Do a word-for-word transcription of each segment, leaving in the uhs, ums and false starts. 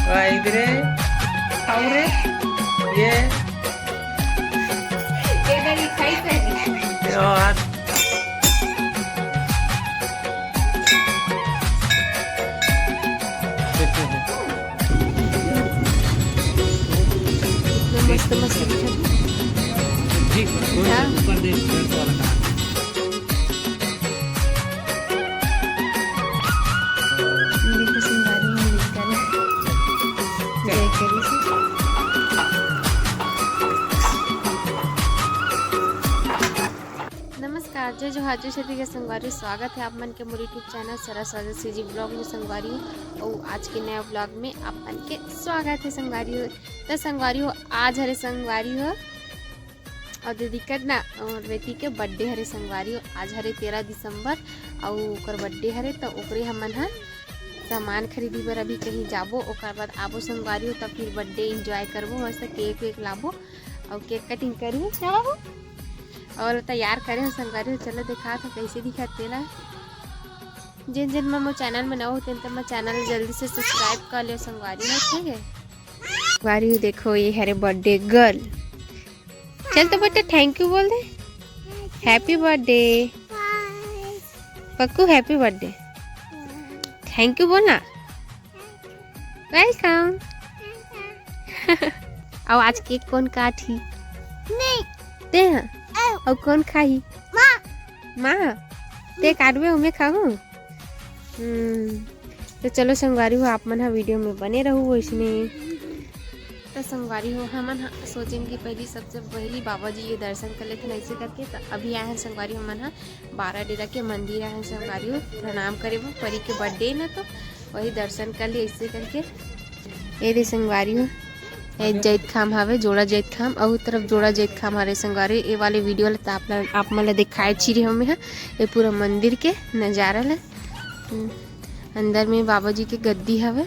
भाई रे, खाओ रे। ये ये मेरी खाई पहले। यार। इतना मस्त मस्त दिखत। जी, हाँ। ऊपर दे, ऊपर वाला कहाँ? देखो, संगवारी हो निकल जय करी से। नमस्कार, जय जोहार, जय छत्तीसगढ़ संगवारी, स्वागत है आप मन के मोर YouTube चैनल सरस राजा CG vlog में संगवारी हो। और आज के नया vlog में आप मन के स्वागत है संगवारी हो। तो संगवारी हो, आज हरे संगवारी हो और दीदी के ना, और बेटी के birthday हरे संगवारी हो। आज हरे तेरह दिसंबर और ओकर birthday हरे, तो ओकरे हमन ह सामान खरीदी बर अभी कहीं जाबो, ओकर बाद आबो संगवारी हो, तब फिर birthday enjoy करबो। मस्त cake वेक लाबो और cake cutting करबो, क्या बाबू? और तैयार करे हो संगवारी हो, चलो देखा था कैसे दिखत तेला। जिन जिन मन मोर चैनल में नवा हो, तेन तेन मोर चैनल जल्दी से subscribe कर लियो संगवारी हो, ठीक है? संगवारी हो, देखो ये हरे birthday girl। चल तो बेटा thank you बोल दे। Happy birthday। पक्कू happy birthday। Thank you बोलना। Welcome। और आज cake कौन काटही? मैं। ते हाँ? अउ। और कौन खाही? माँ। माँ। ते काटबे, मैं खाहूँ। हम्म। तो चलो संगवारी हो, आप मन हा video में बने रहू वैसने। तो संगवारी हो, हमन हा सोचेन कि पहली, सबसे पहली बाबा जी के दर्शन कर लेथन ऐसे करके। तो अभी आए हैं संगवारी हो, हमन हा बारा डेरा के मंदिर आए हैं संगवारी हो, प्रणाम करे बर परी के birthday ना, तो वही दर्शन कर लिए ऐसे करके। ये दे संगवारी हो, ये जैत खाम हवे, जोड़ा जैत खाम, अउ तरफ जोड़ा जैत खाम हरे संगवारी। ये वाले video ला त आप ला, आप मन ला दिखाए ची रहे हमें हा, ये पूरा मंदिर के नजारा ला। हम्म, अंदर में बाबा जी के गद्दी हवे,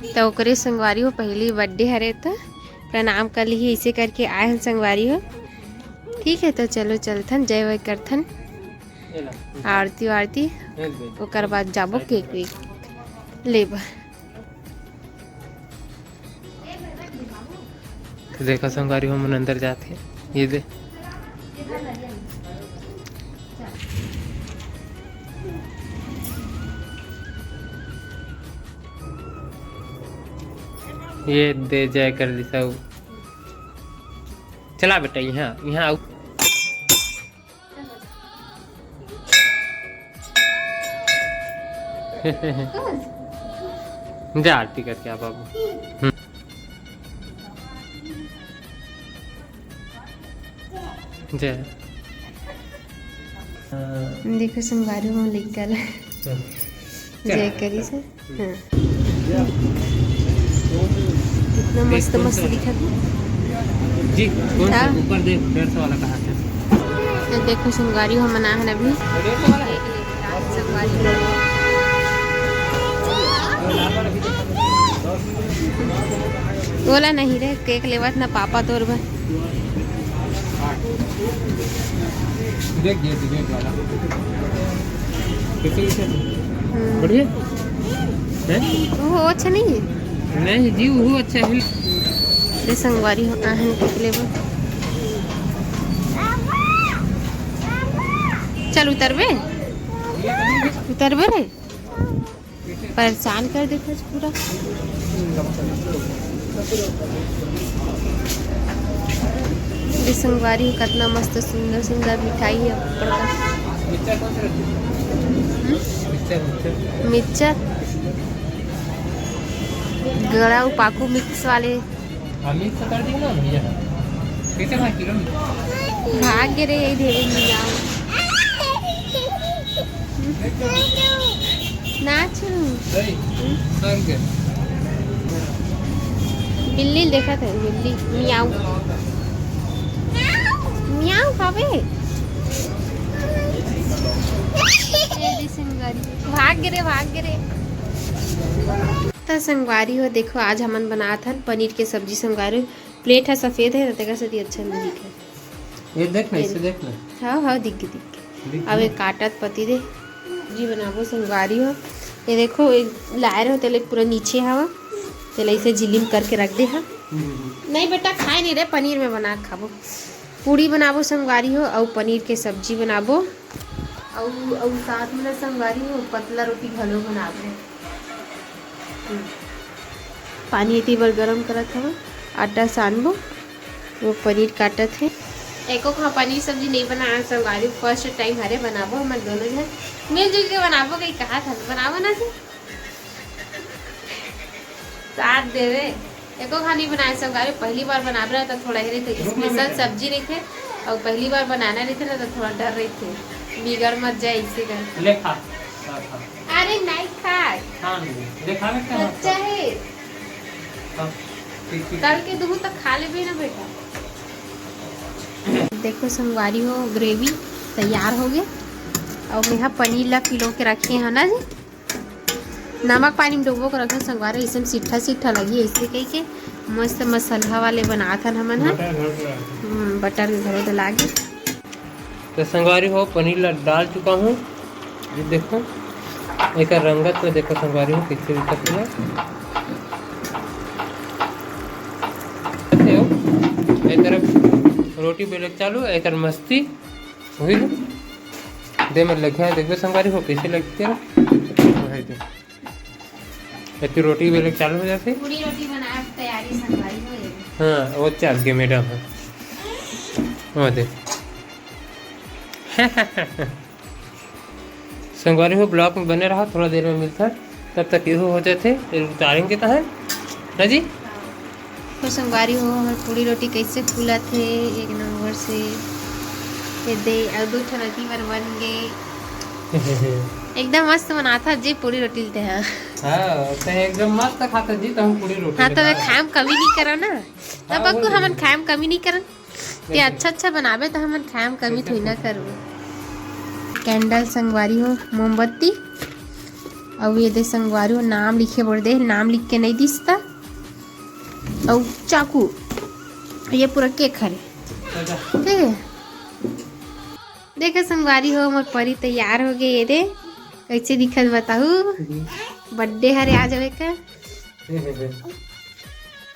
त ओकरे संगवारी हो पहली birthday हरे, त प्रणाम कर ली, ऐसे करके आए हैं संगवारी हो। ठीक है, तो चलो चलथन, जय वय करथन, आरती वारती, ओकर बाद जाबो cake वेक लेबर। तो देखो संगवारी हो, हमन अंदर जात हे। ये दे, ये दे जय कर दी सब। चला बेटा, यहाँ, यहाँ आओ। जा आरती करके आ बाबू। हम्म। जय। देखो संगवारी हो लइका ला। चल। जय करी से। हाँ। कितना मस्त मस्त दिखत हे। जी, कौन सा? हाँ। ऊपर दे, डेढ़ सौ वाला कहाँ से? तो देखो संगवारी हो, हमन आए हन अभी। संगवारी हो। ओला नहीं रे, cake लेवत ना पापा तोर बर। देख, ये debate वाला। कैसे, कैसे? हम्म। बढ़िया? हैं? वो अच्छा नहीं है? नहीं जी, वो अच्छा है। ये संगवारी हो, आहन cake लेबो। चल उतरबे? उतरबे रे? परेशान कर देथे पूरा। ये संगवारी हो, कितना मस्त सुंदर सुंदर मिठाई है ऊपर का। हम्म? मिक्सचर। गड़ा उपाकू mix वाले। हाँ, mix कर दी ना भैया। कैसे भाई किलो में? भाग गे रे, यही देवे मियाऊ। नाचू। नहीं, संग के। बिल्ली देखत हे, बिल्ली, मियाऊ। मियाऊ खाबे। भाग गे रे, भाग गे रे। त संगवारी हो, देखो, आज हमन बनात हन पनीर के सब्जी। संगवारी, plate ह सफेद हे, तेकर सेती अच्छा नइ दिखे। ये देख ना, ये इसे देख ना। हाँ, हाँ, दिख गे, दिख गे। दिख अब गे। ये काटत पति दे, सब्जी बनाबो संगवारी हो। ये देखो, एक लाए रहो तेले पूरा नीचे हवा। तेला इसे झिल्ली म करके रख दे हा। नहीं बेटा, खाए नहीं रे, पनीर में बना के खाबो। पूड़ी बनाबो संगवारी हो, अउ पनीर के सब्जी बनाबो, अउ अउ साथ में ना संगवारी हो, पतला रोटी घलो बनाबो। हम्म। पानी एती बर गरम करत हवं, आटा सानबो, वो पनीर काटत हे। एको खा पनीर सब्जी नहीं बनाए संगवारी, फर्स्ट टाइम हरे बनाबो, हमन दोनों झन मिलजुल के बनाबो, कहीं कहा था बनाबो ना से। साथ देवे। एको खानी बनाए संगवारी, पहली बार बनाबे ना, तो थोड़ा ही रहिथे, स्पेशल सब्जी रहिथे, अउ पहली बार बनाना रहिथे ना, तो थोड़ा डर रहिथे, बिगड़ मत जाए, इसे कर। ले खा, खा, खा। अरे नहीं खाए। खा नहीं, देखावे क्या बच्चा होता है। है। हाँ, ठीक, ठीक। कल के दूहू तो खा लेबे ना बेटा। देखो संगवारी हो, ग्रेवी तैयार हो गए। अउ मेहा पनीर ला पिलो के रखे हव ना जी। नमक पानी में डुबो के रखन संगवारी, अइसन सिट्ठा सिट्ठा लगी, अइसे कहि के मस्त मसाला वाले बनात हन हमन ह। बटर घलो डाल। हम्म, बटर के घलो डला गे। तो संगवारी हो, पनीर ला डाल चुका हूँ। ये देखो, एकर रंगत में देखो संगवारी हो, कैसे दिखत हे। ए तरफ रोटी बेले के चालू, ए तरफ मस्ती। वही दे, मैं लगे देखबे संगवारी हो, कैसे लगते हैं। वही दे। इतनी रोटी बेले चालू हो जाते। पूरी रोटी बनाए के तैयारी संगवारी हो जाए। हाँ, वो चल के मैडम है। वो दे। संगवारी हो, ब्लॉग में बने रहा, थोड़ा देर में मिलता है। तब तक यहू हो जाते, फिर उतारेंगे तो है ना जी। तो संगवारी हो, हमर पूरी रोटी कैसे फूलत हे, एक नंबर से। ये दे, अउ दू ठन अति बर बन गे। एकदम मस्त बनाथा जी पूरी रोटी ल ते ह। हाँ, ते एकदम मस्त खाता जी, तो हम पूरी रोटी हाँ, तो मैं खाए म कमी नहीं करा ना। तब हाँ, बक्कू हमन खाए म कमी नहीं करन। ते अच्छा अच्छा बनाबे तो हमन खाए म कमी थोड़ी ना करबो। कैंडल संगवारी हो, मोमबत्ती, अउ ये दे संगवारी हो, नाम लिखे बर दे, नाम लिख के नहीं दिसता। अउ चाकू, ये पूरा केक हरे। ठीक है, देखा संगवारी हो, मोर परी तैयार हो गए। ये दे कैसे दिखत बताहू, बर्थडे हरे आज हवे का।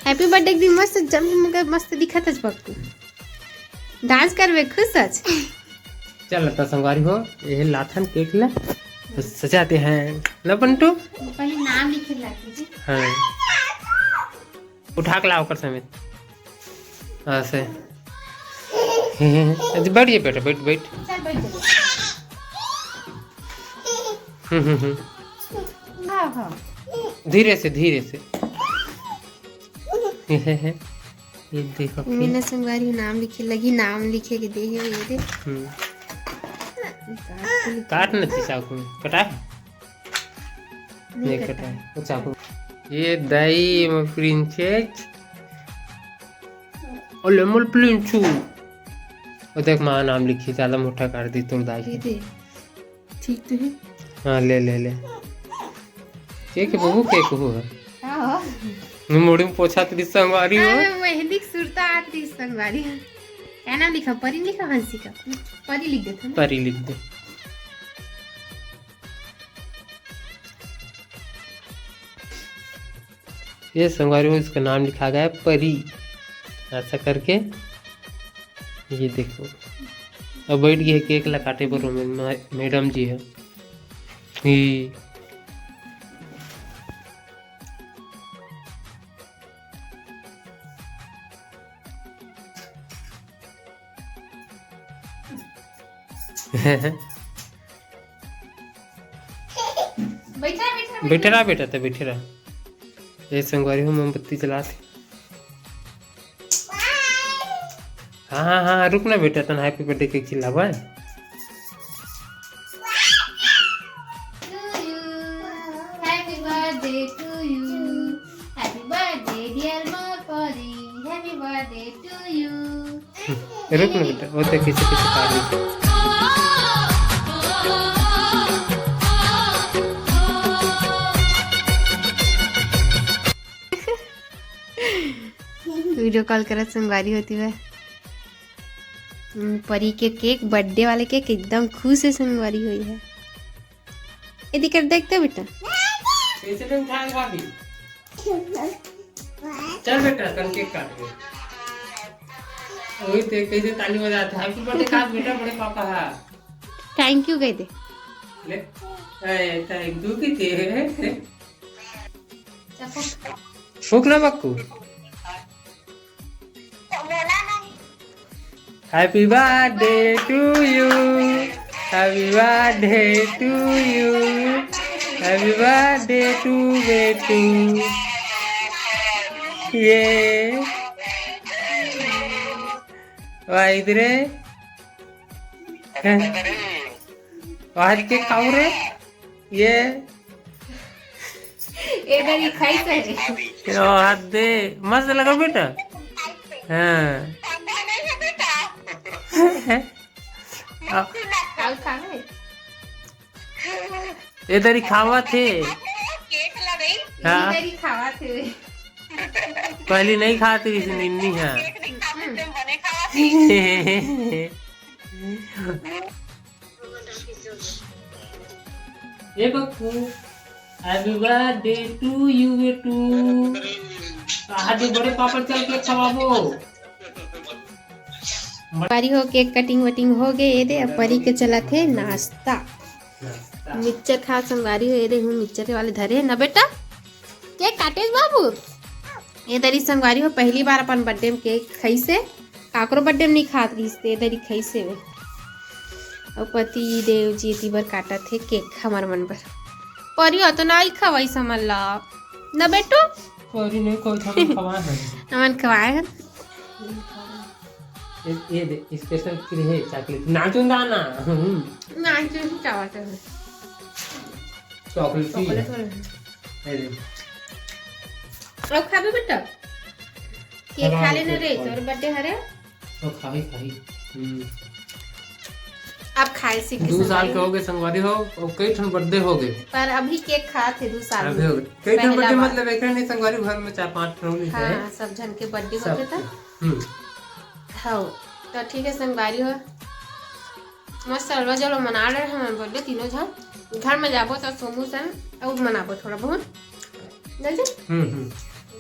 हैप्पी बर्थडे के दिन मस्त जम के मस्त दिखत हस बक्कू। डांस करबे, खुश हस? चल त संगवारी हो, ये लाथन केक ला सजाते हैं ना बंटू। पहले नाम लिखे ला कीजिए। हाँ, उठा के ला ओकर समेत। ऐसे। अच्छा, बैठ जा बेटा, बैठ, बैठ। चल, बैठ जा। हम्म, हम्म, हम्म। हाँ, हाँ। धीरे से, धीरे से। ये देखो। मैंने संगवारी नाम लिखे लगी, नाम लिखे के दे है ये दे। हम्म। काट न दी चाकू में, कटा? नहीं नहीं कटा। कटा है। वो चाकू। ये दाई, ये मोर प्रिंसेस। ओले मोर प्रिंसू। वो देख माँ नाम लिखी, ज्यादा मोटा कर दी तोर दाई। ये दे। ठीक तो है। हाँ, ले, ले, ले। केक है बबू, केक हो है। हाँ। मुड़ी में पोछा तो संगवारी हो। हाँ, मेहंदी की सुरता आत रही संगवारी। क्या नाम लिखा? परी लिखा, हंसी का? परी लिख देता ना। परी लिख दे। ये संगवारी हो, इसका नाम लिखा गया है परी, ऐसा करके। ये देखो, अब बैठ गई है केक ला काटे बर, मै-, मैडम जी है। ही। बैठा, बैठा, बैठे रहा बेटा, ते बैठे रहा। ये संगवारी हो मोमबत्ती जलात हे। हाँ, हाँ, हाँ, रुक ना बेटा, तन हैप्पी बर्थडे केक चिल्लाबा। To you, happy birthday to you, happy birthday dear मोर परी, happy birthday to you। रुक ना बेटा, वो तो किसी किसी पार्टी। वीडियो कॉल करत संगवारी होती है। हम्म, परी के केक, बर्थडे वाले केक एकदम खुश है संगवारी हुई है। ये दिक्कत देखते बेटा। कैसे पे उठाएगा भाभी? चल बेटा, तन केक काट दे। ओही ते कैसे ताली बजात हे, "Happy birthday" कहा बेटा, बड़े पापा हा। Thank you कह दे। ले, ए, thank you कह दे। फूक ना Bakku. Happy birthday to you, happy birthday to you, happy birthday to बेटू। ये वाह इधरे। आज के खाऊ रे ये। ए दरी खाई सही। यो, हाथ दे। मस्त लगा बेटा। हाँ। खाऊ खावे। ए दरी खावा थे। केक ला रही। हाँ। ए दरी खावा थे। पहली नहीं खाती थी निन्नी, हाँ। केक नहीं खाते थे, बने खावा थे। ए Bakku, happy birthday to you बेटू। आज बड़े पापा चल के खवाबो। संगवारी हो, केक कटिंग वटिंग हो गए, ये दे अब परी के चलत हे नाश्ता। नाश्ता। मिक्सचर खा संगवारी हो, ये दे हूँ मिक्सचर के वाले धरे हे ना बेटा, केक काटेस बाबू। ये दरी संगवारी हो, पहली बार अपन बर्थडे में केक खाइसे। काकरो बर्थडे में नहीं खात रहिस ते, ये दरी खाइसे वो। अउ पति देव जी एती बर काटत हे केक हमर मन बर। परी अतना ही खवाइस हमन ला। ना बेटू? परी नहीं कोई था, हमन खवाए हन। हमन खवाए हन। ये, ये दे, special की रहे chocolate। नाचूं दाना। हम्म। नाचूं चावत हे। Chocolate की। Chocolate वाला। ये दे। अब खाबे बेटा? केक खा लेना रे, तोर बर्थडे हरे। तो खाही, खाही। हम्म। अब खाए सीखे दू साल के हो गए संगवारी हो, और कई ठन बर्थडे हो गए। पर अभी केक खात हे दू साल अभी में। हो गए। कई ठन पहला बर्थडे बार। मतलब एक नहीं संगवारी, घर में चार पांच ठन होली है। हाँ, सब झन के बर्थडे सब होते था। हम्म। हाँ, तो ठीक है संगवारी हो। मस्त हलवा जलो मना रहे हमन बर्थडे तीनों झन। घर में जाबो तो सोमू सन अउ मनाबो थोड़ा बहुत। जल्दी? हम्म, हम्म।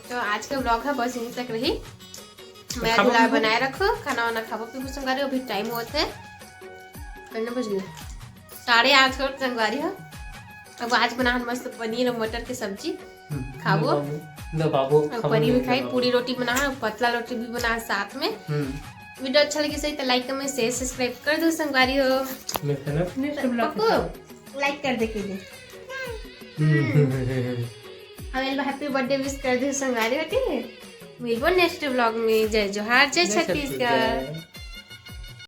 तो आज के vlog है बस यहीं तक रही। मैं खाबो दुलार पीबो? बनाए रखो, खाना वाना खाबो पीबो संगवारी, अभी टाइम होत हे। कितना बज गए? साढ़े आठ होत संगवारी हो। अब आज बनाहन मस्त पनीर और मटर के सब्जी। हम्म, खाबो। दबाबो, दबाबो, अब खाबो पनीर भी नहीं खाई, दबाबो। पूरी रोटी बनाहन, पतला रोटी भी बनाहन साथ में। हम्म। वीडियो अच्छा लगे सही तो like, comment, share, subscribe कर दो संगवारी हो। मैं खाना अपने सब ला पक्को, like कर दे के दे। हम्म। अब एला happy birthday wish कर दे संगवारी हो, ठीक है? मिलबो next vlog में। जय जोहार, जय जय छत्तीसगढ़। छत्तीसगढ़।